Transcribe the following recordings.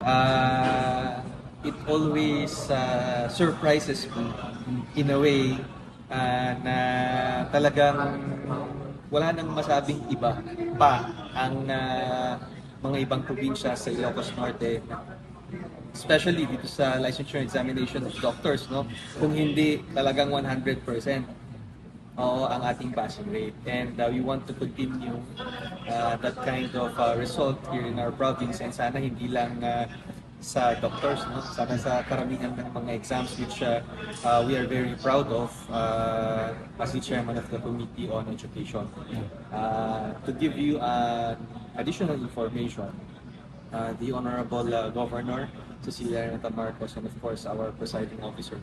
Uh, it always surprises me in a way na talagang wala nang masabing iba pa ang mga ibang probinsya sa Ilocos Norte, especially dito sa licensure examination of doctors, no? Kung hindi talagang 100%. Oo, ang ating passing rate. And we want to continue that kind of result here in our province, and sana hindi lang sa doctors, no? Sana sa karamihan ng mga exams which we are very proud of as the chairman of the Committee on Education. To give you additional information, the Honorable Governor Cecilia Renata Marcos, and of course our presiding officer,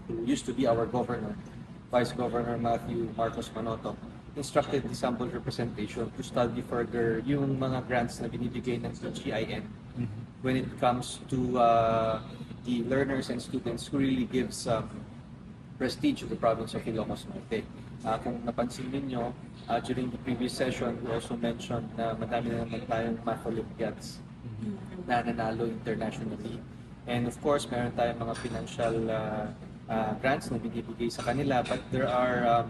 who used to be our governor, Vice Governor Matthew Marcos Manoto, instructed the sample representation to study further yung mga grants na binibigay ng PGIN when it comes to the learners and students who really gives prestige to the province of Ilocos Norte. Kung napansin ninyo, during the previous session, we also mentioned na madami na naman tayong math Olympiads na nanalo internationally. And of course, meron tayong mga financial grants na binibigay sa kanila, but there are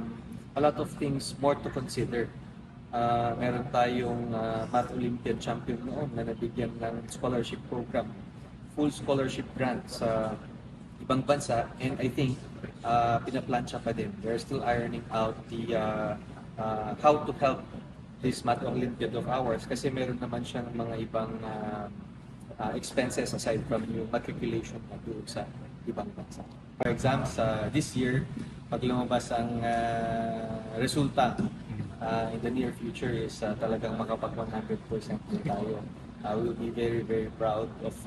a lot of things more to consider. Meron tayong Math Olympiad champion noon na nabigyan ng scholarship program, full scholarship grant sa ibang bansa, and I think pinaplansya pa din. They're still ironing out the how to help this Math Olympiad of ours, kasi meron naman siyang mga ibang expenses aside from yung matriculation na doon sa ibang bansa. For exams, this year, pag lumabas ang resulta in the near future is talagang makapag 100% na tayo. We'll be very, very proud of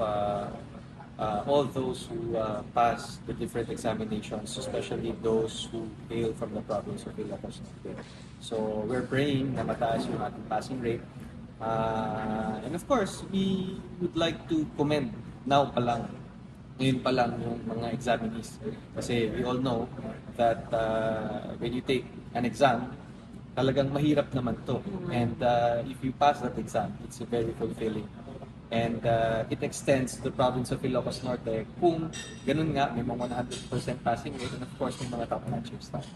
all those who pass the different examinations, especially those who hail from the province of Ilocos Norte. So we're praying na mataas yung ating passing rate. And of course, we would like to commend ngayon pa lang yung mga examinees. Kasi we all know that when you take an exam, talagang mahirap naman to. And if you pass that exam, it's very fulfilling. And it extends the province of Ilocos Norte kung ganun nga, may mga 100% passing rate, and of course, may mga top-notch staff.